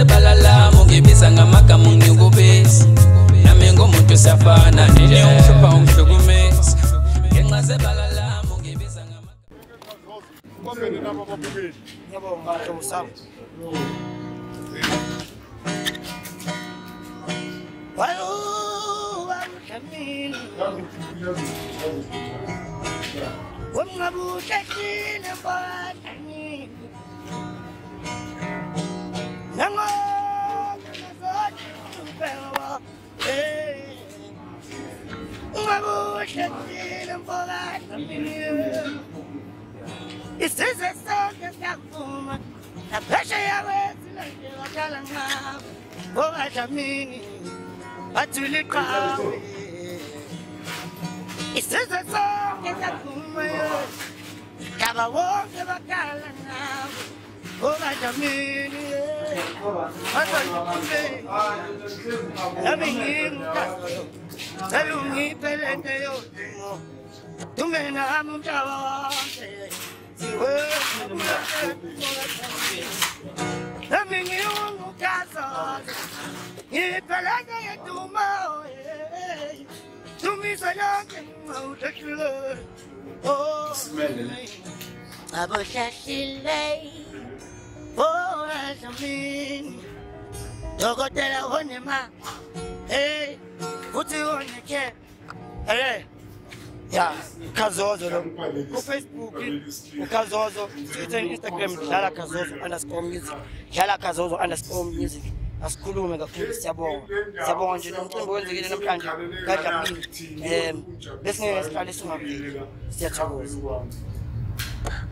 zebala lami ungibiza ngamagama ungikubisa nami ngumuntu siyafana nje ungihlupha ungihlukumeza ngenxa zebala lami ungibiza ngamagama. Ngiyabonga hlobo sami. Isizwe sonke saphuma mhlaba wonke bakhala ngabo oBadlamini nami ngingumkhazo cela ungiphe lento yodumo dume nami umhlaba wonke nami ngingumkhazo ngiphe lento yodumo dumisa yonke Aboshashile oBadlamini dokotela onema hey futhi oneke hey ya Khazozo lo ku Facebook uKhazozo, Twitter and Instagram dlala Khazozo _music, dlala Khazozo _music. Asikhulume kakhulu, siyabonga. Siyabonga nje nomcimbi wenzekile namhlanje kaDlamini. Besingeke sihlale singabili. Siyathokoza.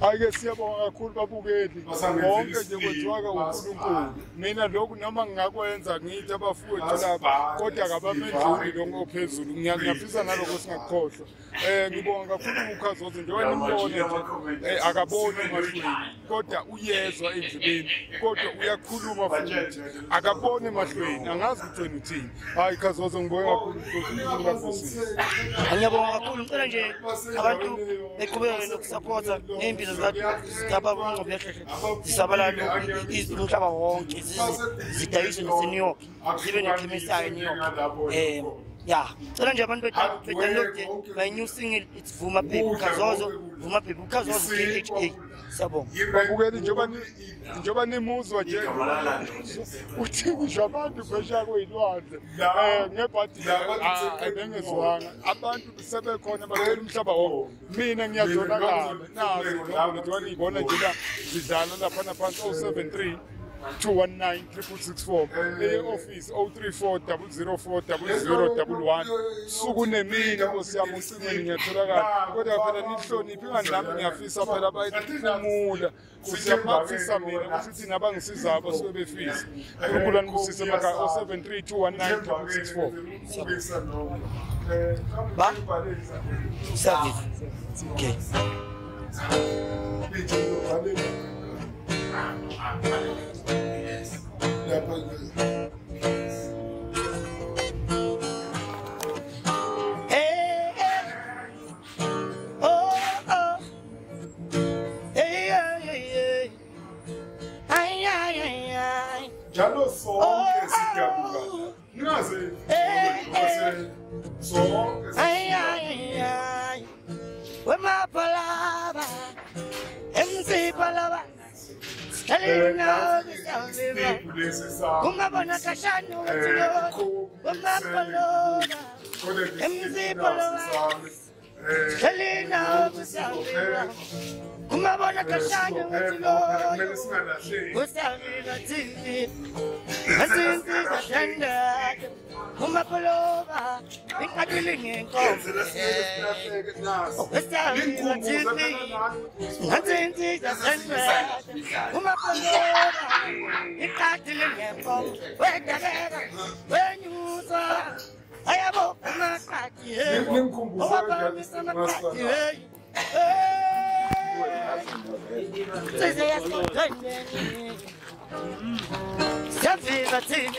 Hhayi-ke siyabonga kakhulu babukeli. Konke nje kwenziwa uNkulunkulu. Mina lokhu noma ngingakwenza ngithi abafowethu lapha kodwa akabamendluli lo ophezulu. Ngiyafisa naloko singakukhohlwa. Ngibonga kakhulu uKhazozo njengoba nimbone nje akaboni emahlweni kodwa uyezwa endlebeni kodwa uyakhuluma futhi akaboni emahlweni angazi ukuthi wena uthini. Hhayi Khazozo ngibonga kakhulu uNkulunkulu. Ngiyabonga kakhulu, ngicela nje abantu beqhubeke nokusapotha ney'mbizo zikababa uNgqobehle zisabalale umhlaba wonke, zidayiswe nase-New York, zibe nekhemisi yayo e-New York. Yeah, cela nje abantu bedownload my new single, it's Vuma Baby Khazozo, Vuma Baby Khazozo KHA. Siyabonga. Babukeli njengoba nimuzwa nje uthi ngisho abantu phesheya kwey'lwandle ngebhadi bengezwanga abantu sebekhona bacela umhlaba wonke. Mina ngiyazonakala nazo njengoba niyibona nje la zidlala laphana phansi 073 219 664 e-office 034 004 0011. Suku nemini nkosi yami ucingweni ngiyatholakala kodwa phela nihloniphe ingani nami ngiyafisa phela bayiphumula kusiyabafisa mina kusho ukuthi nabangisizayo basuke befisa. uNkulunkulu anibusise emakhaya 073 219 664. Ba? Service. Okay. Hey, hey. Oh, oh. Hey, hey, hey. Ay, ay, ay, ay. Njalo sonke siyabuka. Ningaze sonke. Ay, ay, ay. Wemapalaba. MC Palaba. Kungabona kashano wemapalaba. MC Palaba. Selina Busavira. Kungabona kashano Busavira TV. Asinti kashanda. Kumapalova. Inkatilini inkomo. Busavira TV. Asinti kashanda. Kumapalova. Inkatilini inkomo. Wedabeka. Wenyusa. Ayabo amaqadi hey. Amaqadi hey. Size yasondeni. Siyaviva TV.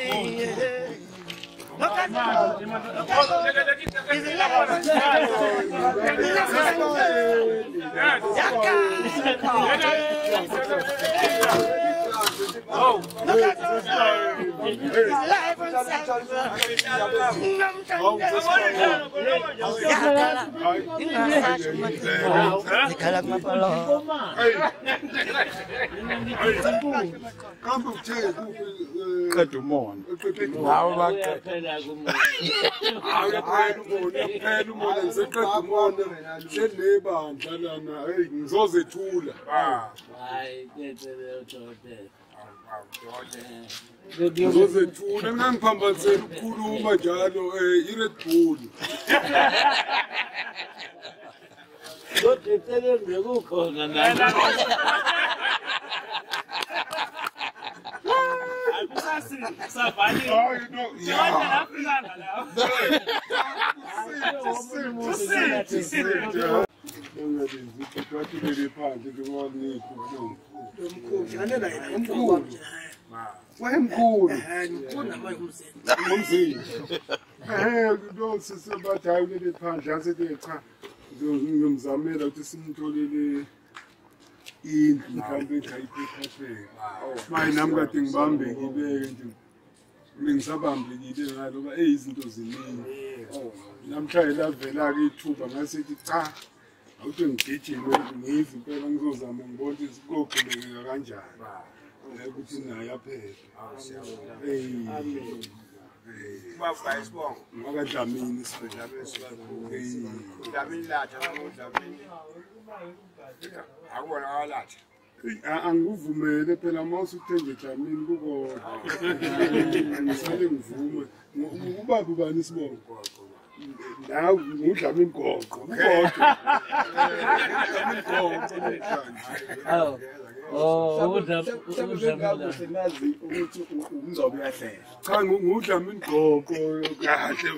Qeda umona. Hawu baqeda kumona. Hawu umona ngiseqeda umona. Hlelebandla lana hey ngizozethula. Hayi qede. Ngizozethula ngangiphambanisela ukukhuluma njalo i-Red Bull. Kodwa eceleni bekukhona nani. Ngimzamela ukuthi simtholele indlu mhlawumbe ejayiphephapheka. Maye nami kade ngibambekile-ke nje bengisabambekile ngalo ba izinto ziningi. Namhlanje lavela-ke ithuba ngasithi cha awuthi ngigijime ngive impela ngizozama ngibone ukuthi koqhubekeka kanjani. Ukuthi naye aphephe. Ngakadlamini Dlamini latha Dlamini akubona latha angikuvumele phela uma usuthenje Dlamini kukodwa ngisale ngivume ubaba ubani isibongo nawe nguDlamini goqo kukodwa Dlamini goqo namhlanje. Oh, ngazi ukuthi umngcwabo uyahlehla. Cha nguDlamini goqo kahle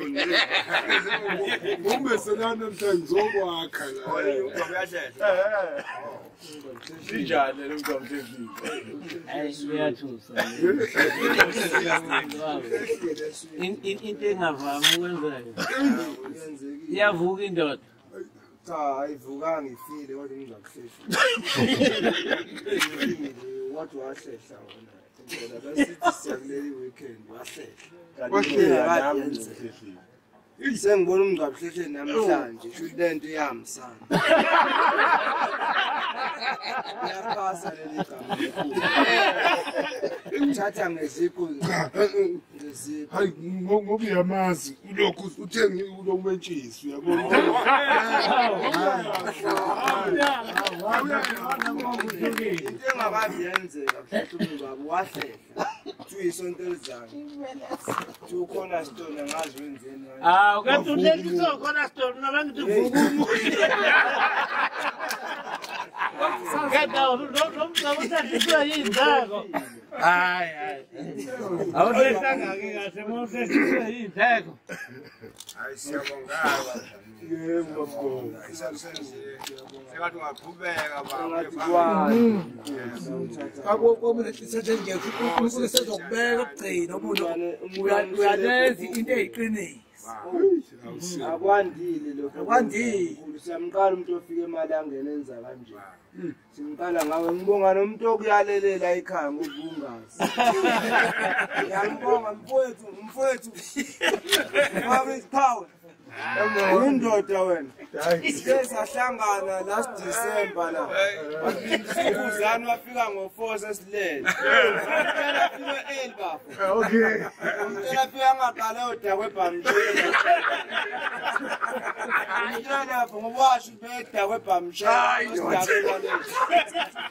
ngumbeselana namhlanje ngizokwakha la. Umngcwabo uyahlehla. Sinjani lo mngcwabo sefile? Hayi uyathusa. Into engavami ukwenzeka. Iyavuka indoda. Cha ayivukanga ifile kodwa ngizakuhlehla. Wathi wahlehla wona. Phela basithi siyakuleli weekend wahlehla. Wahlehla nami. Sengibona umngcwabo namhlanje shuthi lento iyahambisana. Iyaphasa leli gama. Ngithatha ngeziqu ngeziqu. Hayi ngoba uyamazi ulokhu uthengi ulokumentshisi uyabona. Into engakabi yenzeka mhlawumbe umngcwabo wahlehla. Kuthiwa isonto elizayo. Kuthiwa ukhona stone angazi wenzeni. Ah, kanti uhlehliswa khona stone noma ngithi vuka umuntu. Kanti lo mngcwabo uhlehliswa yindleko. Hayi hayi. Awuhlehlanga-ke kahle uma uhlehliswe yindleko. Hayi siyabonga baba. Yebo baba. Sengathi ungaqhubeka baba. Akho nje uNkulunkulu sezokubeka ukugcina umuntu uyalenza into eyiqiniso. Akwandile lokho. Akwandile. Siyamqala umuntu ofika emalangeni enza kanje. Simqala ngawe ngibonga nomuntu okuyalelela ekhaya ngobungazi. Ngiyambonga mfowethu, mfowethu. Mfowethu power. Indoda wena. Sike sahlangana last December la. Sibuzana wafika ngo4 sesilele. Ngicela fika early bafo. Okay. Ngicela fika ngaqala odakwe ebhamshela. Ngicela lapho ngoba washo bedakwe ebhamshela.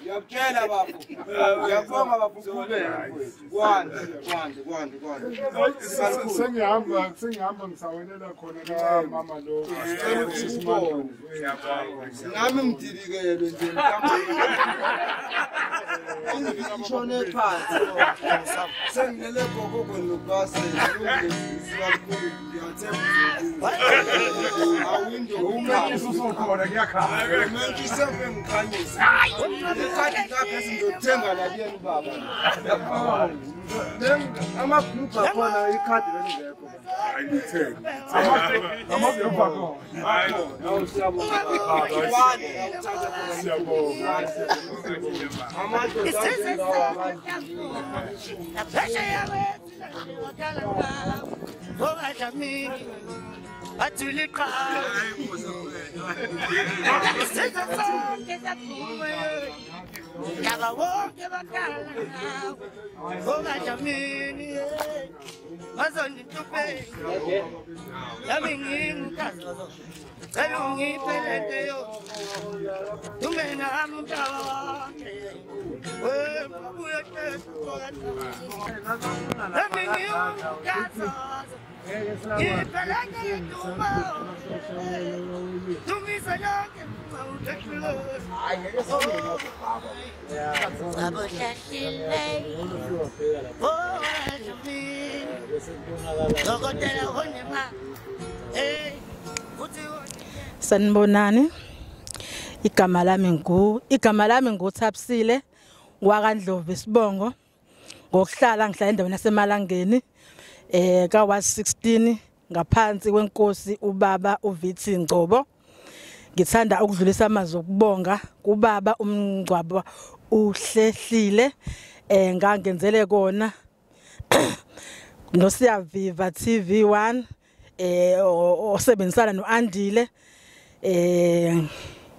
Ngiyakutshela bafo. Ngiyabonga bafo uqhubeke mfowethu. Kwande, kwande, kwande, kwande. Sengihamba ngisawelela khona la mama lo. Nami ngidilikelwe nje mhlawumbe. Ishone phansi. Sengilele gogogo nobase sibakhulu ngiyathemba. Awindo umentshisi usukhona kuyakhala. Umentshisi ngikhanyisa. Ikhadi lakhe singiyothenga la kuyena ubaba. Amablue akhona ikhadi belingekho. Hayi ngithenge. Amablue akhona. Hayi. Siyabonga. Siyabonga. Isizwe sonke naphesheya kwezilwandle bakhala ngawe okaDlamini bathi uliqhawe. Isizwe sonke saphuma laba bonke bakhala ngawe okaDlamini bazonda inhlupheko nami ngingumkhazazo cela ungiphe lento yodume nami umhlaba wonke nami ngingumkhazazo ngipheleke ledumo dumisa lonke Sanibonani. Igama lami nguThapsile wakaNdlovu isibongo. Ngokuhlala ngihlala endaweni yaseMalangeni ka Ward 16 ngaphansi kwenkosi ubaba uVT Ngcobo. Ngithanda ukudlulisa amazwi okubonga kubaba uMngcwabo uhlehlile ngangenzele kona noSiyaviva TV1 osebenzisana noAndile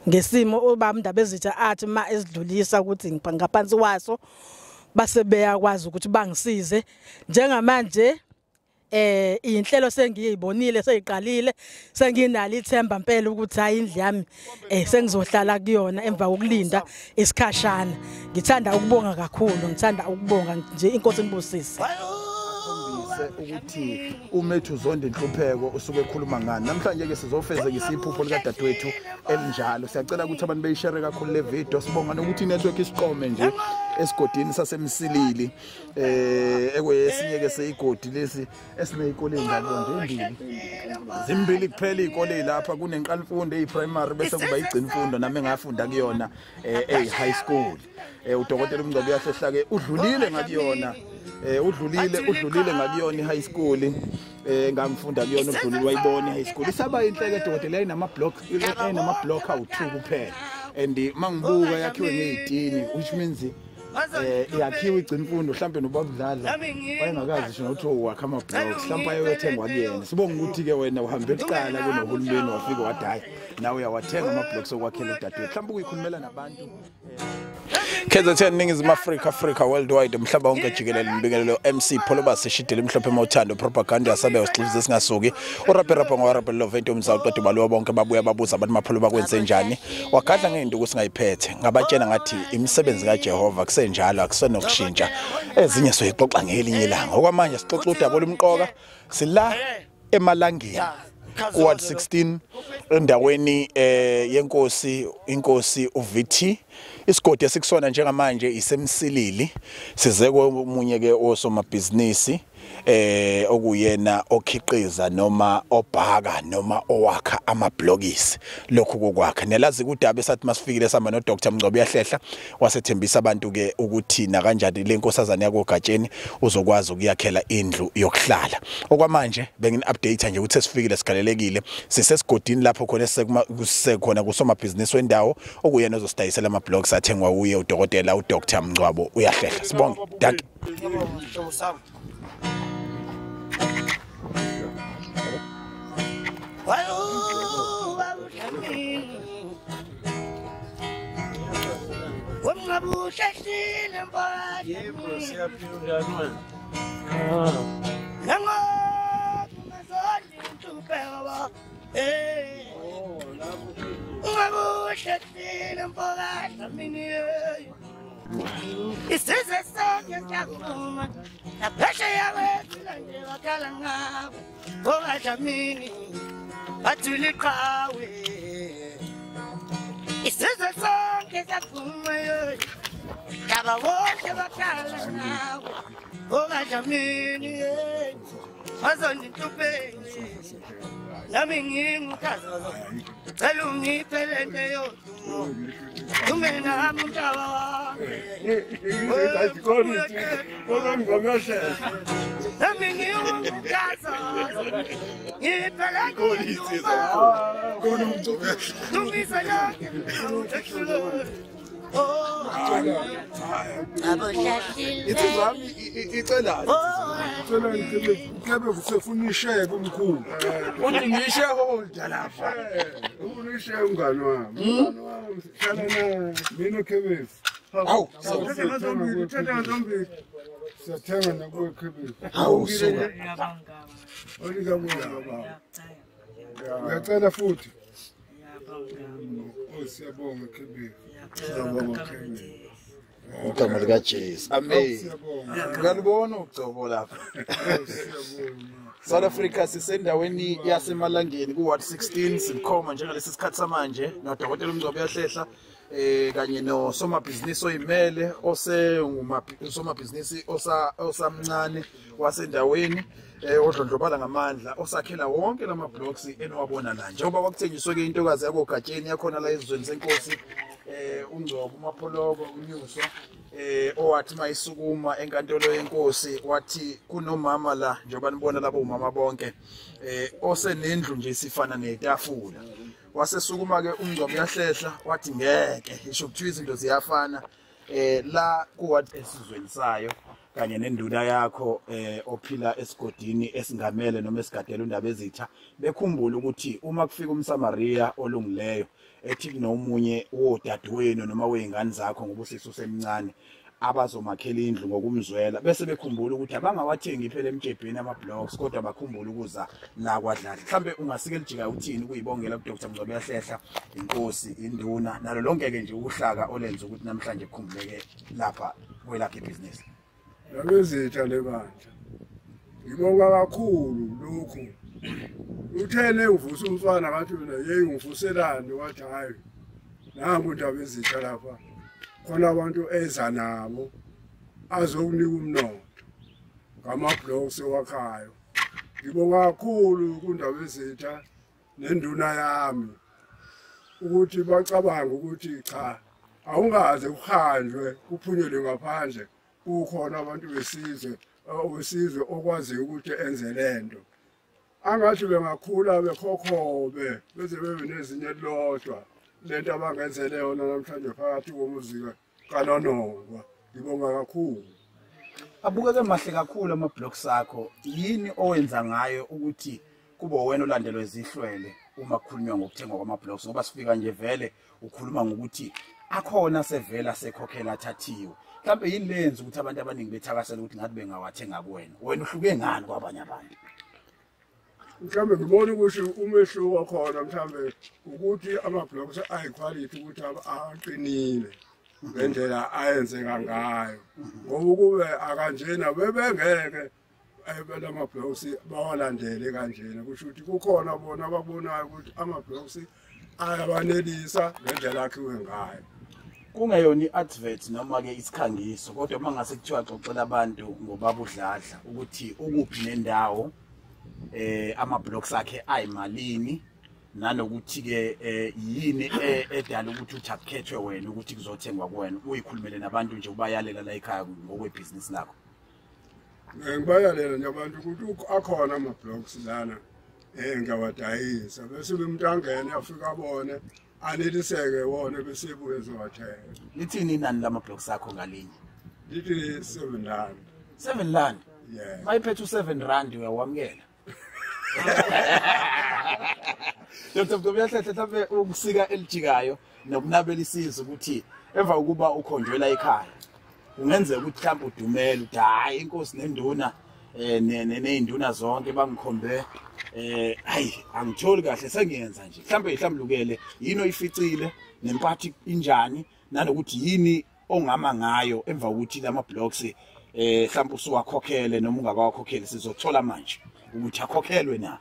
ngesimo ubaba Ndabezitha athi ma esidlulisa ukuthi ngaphansi waso base beyakwazi ukuthi bangisize. Njengamanje inhlelo sengiyibonile seyiqalile senginalo ithemba impela ukuthi hayi indlu yami sengizohlala kuyona emva kokulinda isikhashana. Ngithanda ukubonga kakhulu, ngithanda ukubonga nje, inkosi inibusise. Ukuthi umethu uzonda inhlupheko usuke ekhuluma ngani. Namhlanje ke sizofezekisa iphupho likadadewethu elinjalo. Siyacela ukuthi abantu beyishare kakhulu le video. Sibonga nokuthi inetwork isiqome nje esigodini saseMsilili ekwesinye ke seyigodi lesi esineyikole njalo nje embili. Zimbili kuphela izikole lapha, kunenqalfundo eyiprimary bese kuba igcinfundo nami engafunda kuyona eyi high school. Udokotela uMngcwabo uyahlehla ke udlulile ngakuyona. Udlulile ngakuyona i-high school ngangifunda kuyona, udlulile wayibona i-high school. Isaba inhle ke dokotela, ayinama-block awu-2 kuphela and mangibuka yakhiwe ngey'tini, which means yakhiwe igcinfundo mhlampe nobabudlala wayengakazi ngisho nokuthi wakha ama-blocks, mhlampe ayothengwa kuyena. Sibonga ukuthi-ke wena uhambe kuqala kunohulumeni wafike wathi hhayi nawe uyawathenga ama-blocks okwakhela udadewethu. Mhlawumbe ukuyikhulumela nabantu KZN, Ningizimu Afrika, Africa worldwide, umhlaba wonke jikelele. Mbingelelo MC Pholobas eshidele emhlophe mawuthando propaganda yasabe sixuze singasuki urape ngorape lovento umzawuqeda baliwa bonke babuya babuza abantu mapholo bakwenze njani wagadla ngeinduku singayiphethe ngabatshena ngathi imisebenzi kaJehova kusenjalo akusenokushintsha ezinye soyixoxa ngelinye ilanga. Okwamanje sixoxa udaba olumqoka, sila eMalangeni Ward 16 endaweni yenkosi inkosi uVT. Isigodi esikusona njengamanje iseMsilili. Size komunye ke osomabhizinisi okuyena okhiqiza noma obhaka noma owakha amablokisi lokhu kokwakha. Nelazi kudaba esathi masifikile sihamba no Dr Mngcwabo uyahlehla wasethembisa abantu ke ukuthi na kanjani le nkosazana yakoGatsheni uzokwazi ukuyakhela indlu yokuhlala. Okwamanje bengini update nje ukuthi sesifikile sigalelekile sisesigodini lapho khona sekusekhona kusomabhizinisi wendawo okuyena ozosidayisela ama blocks athengwa uye udokotela uDr Mngcwabo uyahlehla. Sibonge. Dankie. Isizwe sonke siyaphuma naphesheya kwezilwandle bakhala ngawe okaDlamini bathi uliqhawe. Isizwe sonke siyaphuma laba bonke bakhala ngawe okaDlamini bazonda inhlupheko nami ngingumkhazazo cela ungiphe lento yodumo dume nami umhlaba wonke nami ngingumkhazazo ngiphe lento yodumo dumisa lonke. Insizwami icelani? Icelani kebe usefuna ishare kumkhulu. Uthi ngishareholder lapha. Ufuna ishare umngani wami. Umngani wami sihlala naye mina Kebesi. Hawu, sithatha zombili. Siyathenga nakuwe Kebesi. Hawu suka. Olikabonga baba. Uyacela futhi. Oh siyabonga Kebesi. Siyabonga Kebesi. Igama likaJesu. Amen. Ngalibona ugcobo lapha. South Africa sisendaweni yaseMalangeni ku Ward 16 sikhoma njengalesi sikhathi samanje noDokotela uMngcobo Uyahlehla kanye nosomabhizinisi oyimele osengumabhizinisi osamncane wasendaweni odlondlobala ngamandla osakhela wonke lama blocks eniwabona la njengoba kwakuthengiswe ke intokazi yakoGatsheni yakhona la ezizweni senkosi uNgcobo uMapholoko uNyuso owathi mayisukuma enkantolo yenkosi wathi kunomama la njengoba nibona labo umama bonke osenendlu nje sifana netafula wasesukuma ke uMngcobo Uyahlehla wathi ngeke isho kuthiwa izinto ziyafana la kuward esizweni sayo kanye nenduna yakho ophila esigodini esingamele noma esigadela undaba ezitha bekhumbula ukuthi uma kufika umSamaria olungileyo ethi kunomunye wodadewenu noma weingane zakho ngoba usisi usemncane abazomakhela indlu ngokumzwela bese bekhumbula ukuthi abangawathengi phela emjebheni ama blocks kodwa bakhumbula ukuza la kwaDladla. Mhlambe ungasike lijika uthini kuyibongela ku Dr. Mngcobo Uyahlehla inkosi induna nalo lonke ke nje uhlaka olenza ukuthi namhlanje kukhumbuleke lapha kwelakhe ibhizinisi. Labezitha lebandla ngibonga kakhulu lokhu. Uthene uvusa umfana ngathi mina hey ngivuselani wathi hayi nangu indaba ezitha lapha khona abantu eza nabo azokunika umnotho ngama-blocks ewakhayo. Ngibonga kakhulu kundaba ezitha nenduna yami ukuthi bacabanga ukuthi cha awungaze kuhanjwe kuphunyelwe ngaphandle kukhona abantu besizwe owesizwe okwaziyo ukuthi enze lento. Angathi bengakhula bekhokhobe beze bebe nezinye lodwa lento abangenzele yona namhlanje phakathi komuzi kaNonongwa. Ngibonga kakhulu. Abukeke mahle kakhulu ama blocks akho. Yini owenza ngayo ukuthi kube wena olandelwe izihlwele uma kukhulunywa ngokuthengwa kwama blocks, ngoba sifika nje vele ukhuluma ngokuthi akhona sevela sekhokhela athathiwe. Mhlawumbe yini lenza ukuthi abantu abaningi bethakasela ukuthi ngathi bengawathenga kuwena? Wena uhluke ngani kwabanye abantu? Mhlawumbe ngibona ukuthi umehluko khona mhlawumbe ukuthi ama-blocks ayikhwalithi ukuthi aqinile ngendlela ayenzeka ngayo, ngoba ukube akanjena bebengeke lama-blocks bawalandele kanjena. Kusho ukuthi kukhona bona ababonayo ukuthi ama-blocks ayabanelisa ngendlela akhiwe ngayo. Kungeyona i-advert noma ke isikhangiso, kodwa uma ngase kuthiwa xoxela abantu ngobaba uDladla ukuthi ukuphi nendawo ama blocks akhe ayimalini nanokuthi ke yini edala ukuthi uthi akukhethwe wena ukuthi kuzothengwa kuwena, uyikhulumele nabantu nje ubayalela la ekhaya ngokwebhizinisi lakho. Ngibayalela nje abantu ukuthi akhona ama blocks lana ngiyawadayisa bese umuntu angene afika abone aneliseke wona bese ebuye ezowathenga. Lithini inani lama blocks akho ngalinye? Lithi 7 rand. 7 rand? Yeah. Mayiphethe u7 rand uyawamukela? Dr. Mngcobo Uyahlehla mhlawumbe ukusika elijikayo nokunabela isizwe ukuthi emva kokuba ukhonjwela ekhaya kungenzeka ukuthi mhlawumbe udumele uthi hayi inkosi nenduna neyinduna zonke bangikhombe hayi angitholi kahle sengiyenza nje, mhlawumbe ihlambulukele yini oyificile nempatho injani nanokuthi yini ongama ngayo emva kokuthi lama blocks mhlawumbe usuwakhokhele noma ungakawakhokheli. Sizothola manje ukuthi akhokhelwe na.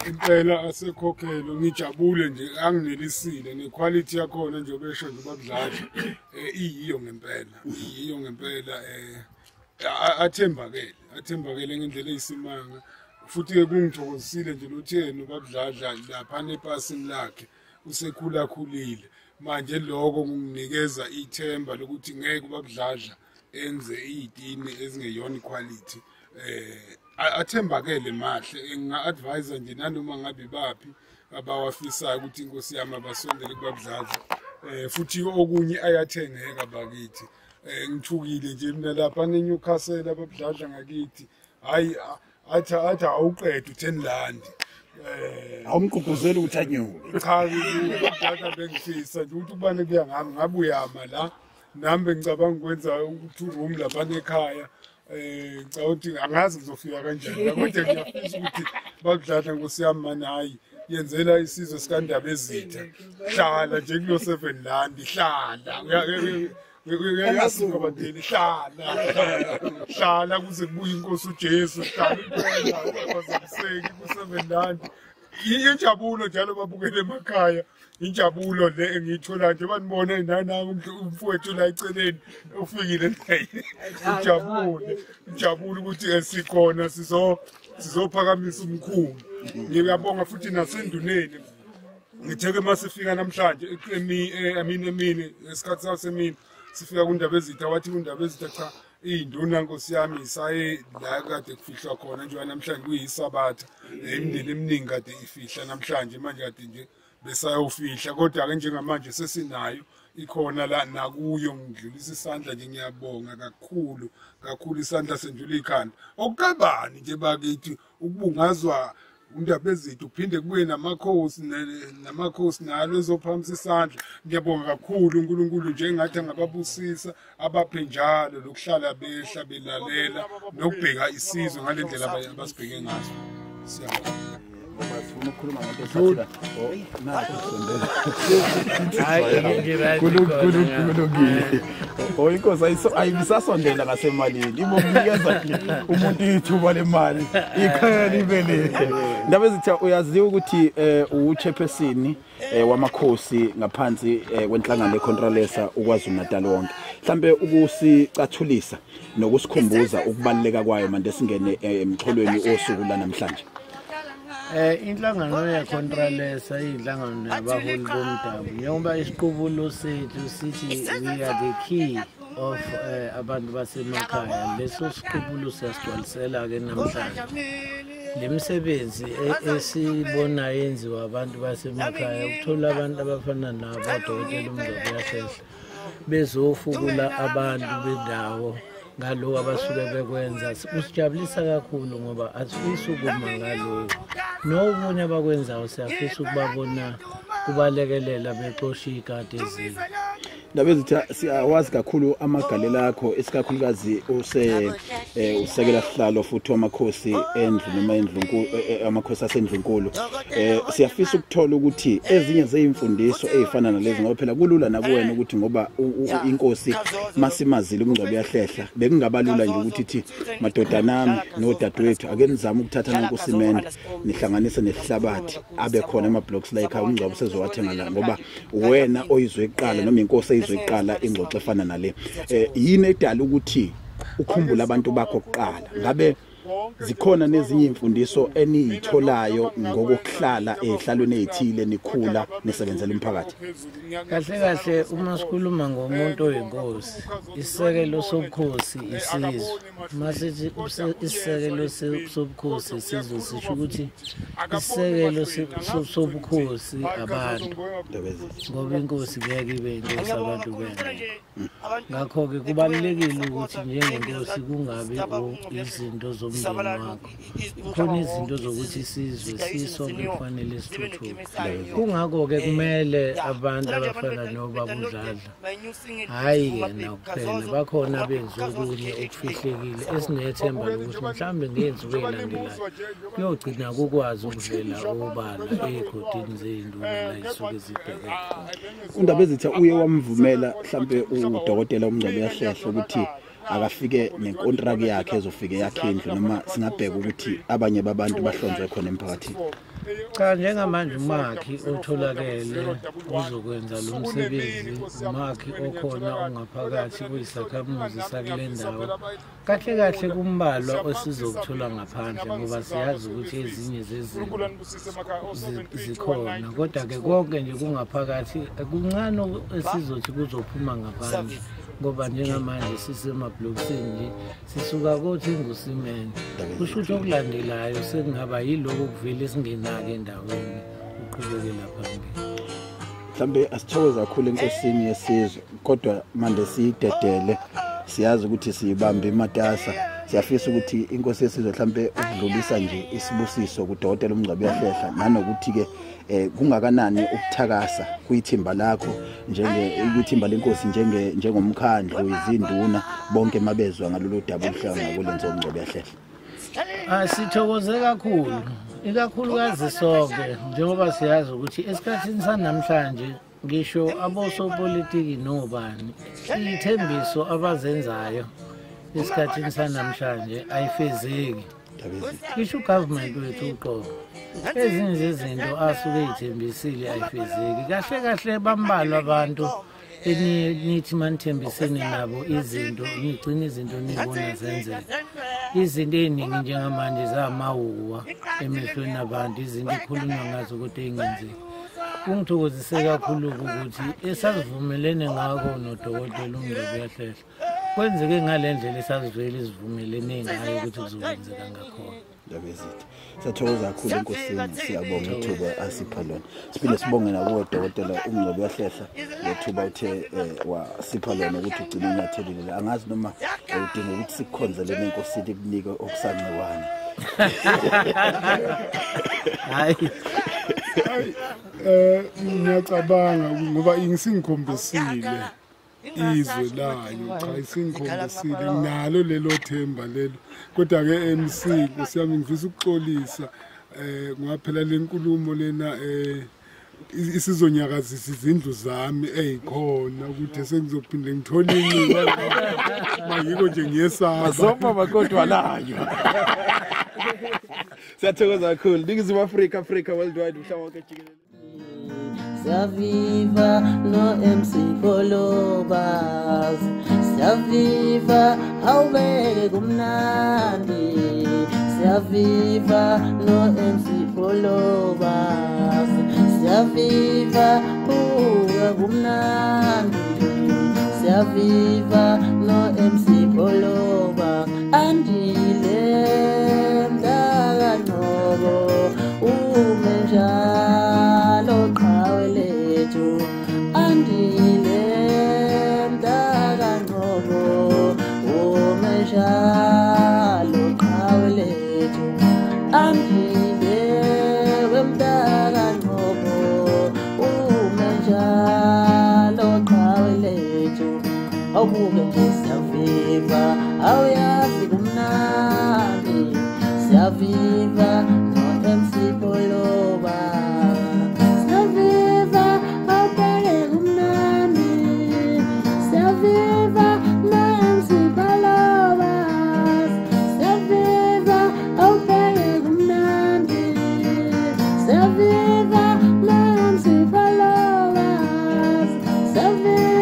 Impela asekhokhelwe, ngijabule nje anginelisile nequality yakhona nje besho nje baBudladla iyiyo ngempela, iyiyo ngempela. Athembakele ngendlela eyisimanga futhi ke kungithokozisile nje lotheni baBudladla lapha nepasini lakhe usekhula khulile manje, lokho kunginikeza ithemba lokuthi ngeke baBudladla enze izitini ezingeyona quality. Athembakele mahle. Nginga-advise nje nanoma ngabe baphi abawafisayo ukuthi inkosi yami abasondele kubaBudladla Futhi okunye ayathengeka bakithi. Ngithukile nje mina lapha eNewcastle ababudladla ngakithi, hayi athi awuqede u10 rand. Awumgqugquzeli ukuthi anyuke. Cha, kodwa bengifisa nje ukuthi kubane kuya ngami ngabe uyama la nami bengicabanga ukwenza u2 room lapha ekhaya. Ngicabanga ukuthi angazi ngizofika kanjani kodwa ngiyafisa ukuthi babudladla Nkosi yami mani, hayi yenzela isizwe sikaNdaba ezitha. Hlala nje kulo 7 rand, hlala. Uyasuka badeli, hlala. Hlala kuze kubuye inkosi uJesu, hlala impela ku 7 rand. Injabulo njalo babukele emakhaya, injabulo le engiyithola nje banibone nami umfowethu la eceleni ufikile naye. Ujabule, ujabule ukuthi esikhona sizophakamisa umkhulu. Ngiyabonga futhi nasenduneni. Ngitheke masifika namhlanje emini esikhathi sasemini sifika kuNdaba ezitha, wathi kuNdaba ezitha cha induna Nkosi yami isaye la kade kufihlwa khona njengoba namhlanje kuyisabatha, imindeni eminingi kade ifihla namhlanje, manje kade nje besayofihla, kodwa ke njengamanje sesinayo ikhona la nakuyo. Ngidlulisa isandla nje, ngiyabonga kakhulu kakhulu, isandla sendlula ikhanda. Okukabani nje bakithi ukubungazwa uNdaba ezitha uphinde kubuye namakhosi namakhosi nalo ezophakamisa isandla. Ngiyabonga kakhulu uNkulunkulu nje engathi angababusisa abaphe njalo lokuhlala behla belalela nokubheka isizwe ngale ndlela abasibheke ngaso. Siyabonga. Sifuna ukukhuluma ngento esathila. Nakho sondela. Hayi kulungile. Inkosi ayisasondela ngasemalini. Ibomnikeza umuntu ithuba lemali. Ikhaya libele. Ndaba ezitha uyaziwa ukuthi uchairperson wamakhosi ngaphansi kwenhlangano yeContralesa uKwaZulu Natal wonke. Mhlambe ukusicathulisa nokusikhumbuza ukubaluleka kwayo manje singene emxholweni osuku la namhlanje. Inhlangano yeContralesa iyinhlangano yabaholi bomdabu. Njengoba isiqubulo sethu sithi we are the key of abantu basemakhaya, leso siqubulo siyasigcwalisela-ke namhlanje. Le misebenzi esibona yenziwa abantu basemakhaya, ukuthola abantu abafana nabo odokotela uMngcobo uyahlehla bezofukula abantu bendawo ngaloko abasuke bekwenza, kusijabulisa kakhulu ngoba asifisi ukuma ngaloko. Nokunye abakwenzayo siyafisa ukubabona kubalekelela bexosha iy'kati ezile. Ndaba ezitha siyawazi kakhulu amagalelo akho, isikakhulukazi usekela sihlalo futhi wamakhosi endlu noma endlunkulu, amakhosi asendlunkulu. Siyafisa ukuthola ukuthi ezinye zeyimfundiso ezifana nalezi, ngoba phela kulula nakuwena ukuthi ngoba inkosi masimazile uMngcobo uyahlehla, bekungabalula nje ukuthi ithi madoda nami nodadewethu ake nizame ukuthatha nankusimende nihlanganise nesihlabathi abe khona ama blocks la ekhaya, uMngcobo sezowathenga la, ngoba wena oyizwe kuqala noma inkosi izoyiqala ingxoxo efana nale. Yini edala ukuthi ukhumbule abantu bakho kuqala? Ngabe zikhona nezinye imfundiso eniyitholayo ngokuhlala ehlalweni ezithile nikhula nisebenzela umphakathi? Kahle kahle uma sikhuluma ngomuntu oyinkosi, isisekelo sobukhosi isizwe. Uma sithi isisekelo sobukhosi isizwe, sisho ukuthi isisekelo sobukhosi abantu, ngoba inkosi ngeke ibe inkosi abantu bengekho. Ngakho-ke kubalulekile ukuthi njengenkosi kungabi izinto zomndeni wakho, khona izinto zokuthi isizwe sisonke kufanele sithuthuke. Kungakho-ke kumele abantu abafana nobaba uDladla, hhayi yena kuphela, bakhona benza okunye okufihlekile esinethemba lokuthi mhlawumbe ngensuku ey'landelayo kuyogcina kukwazi ukuvela obala ey'godini zey'nduna la y'suke zibheke khona. Undaba ezitha uye wamvumela mhlambe udokotela uMngcobo uyahlehla ukuthi akafike nenkontraki yakhe ezofike yakhe indlu, noma singabheka ukuthi abanye babantu bahlonzwe khona emphakathini? Cha, njengamanje umakhi otholakele uzokwenza lo msebenzi, umakhi okhona ongaphakathi kuyisakhamuzi sakule ndawo. Kahle kahle kumbalwa osizokuthola ngaphandle, ngoba siyazi ukuthi ezinye zezinto zikhona, kodwa-ke konke nje kungaphakathi, kuncane esizothi kuzophuma ngaphandle, ngoba njengamanje sisemabhlokisini nje sisuka kothi ngusimende. Kusho ukuthi okulandelayo sekungaba yiloko okuvele singenake endaweni, uqhubekela phambili. Mhlambe asithokoze kakhulu enkosini yesizwe, kodwa manje siyidedele, siyazi ukuthi siyibambe imatasa. Siyafisa ukuthi inkosi yesizwe mhlambe ukudlulisa nje isibusiso kudokotela uMngcobo-Uyahlehla, nanokuthi ke kungakanani ukuthakasa kuyithimba lakho njenge ithimba lenkosi njenge njengomkhandlu izinduna bonke mabezwa ngalolu daba oluhlanga kulenzo uMngcobo-Uyahlehla. Sithokoze kakhulu, ikakhulukazi sonke, njengoba siyazi ukuthi esikhathini sanamhlanje ngisho abosopolitiki nobani iy'thembiso abazenzayo esikhathini sanamhlanje ayifezeki. Ngisho ugovernment wethu uqobo, ezinye zezinto asuke ey'thembisile ayifezeki. Kahle kahle bambalwa abantu enithi manithembisene nabo izinto, nigcine izinto niyibona zenzeka. Izinto ey'ningi njengamanje zamawuwa emehlweni abantu, izinto ekhulunywa ngazo kodwa ey'ngenzeki. Kungithokozise kakhulu ukuthi esasivumelene ngako nodokotela uMngcobo-Uyahlehla kwenzeke ngale ndlela esasivele sivumelene ngayo ukuthi kuzokwenzeka ngakhona. Ndabezitha, siyathokoza kakhulu enkosini, siyabonga ithuba asipha lona. Siphinde sibonge nakuwe dokotela uMngcobo-Uyahlehla ngethuba uthe wasipha lona ukuthi ugcine unyathelile. Angazi noma udinga ukuthi sikukhonzelene enkosini kunike okusancikwane. Hayi, ngiyacabanga ngoba isingikhombisile izwe layo, cha isingikhombisile nalo lelo themba lelo. Kodwa ke MC Nkosi yami ngifisa ukuxolisa ngoba phela lenkulumo lena isizonyakazisa izindlu zami ezikhona ukuthi sengizophinde ngithole inxiwa mayiko nje ngiyesaba masomba kodwa layo. Siyathokoza kakhulu. Ningizimu Afrika, Afrika worldwide, umhlaba wonke jikelele. Siyaviva no MC Pholobas, siyaviva awubeke kumnandi, siyaviva no MC Pholobas, siyaviva buka kumnandi, siyaviva no MC Pholobas. Andile mntakaNgcobo ume njalo qhawe lethu, Andile mntakaNgcobo ume njalo qhawe lethu, Andile mntakaNgcobo ume njalo qhawe lethu. Awubuke nje siyaviva, awuyazi kumnandi, siyaviva no MC Pholobas, siyaviva awubheke kumnandi, siyaviva no MC Pholobas, siyaviva awubheke kumnandi, siyaviva no MC Pholobas, siyaviva.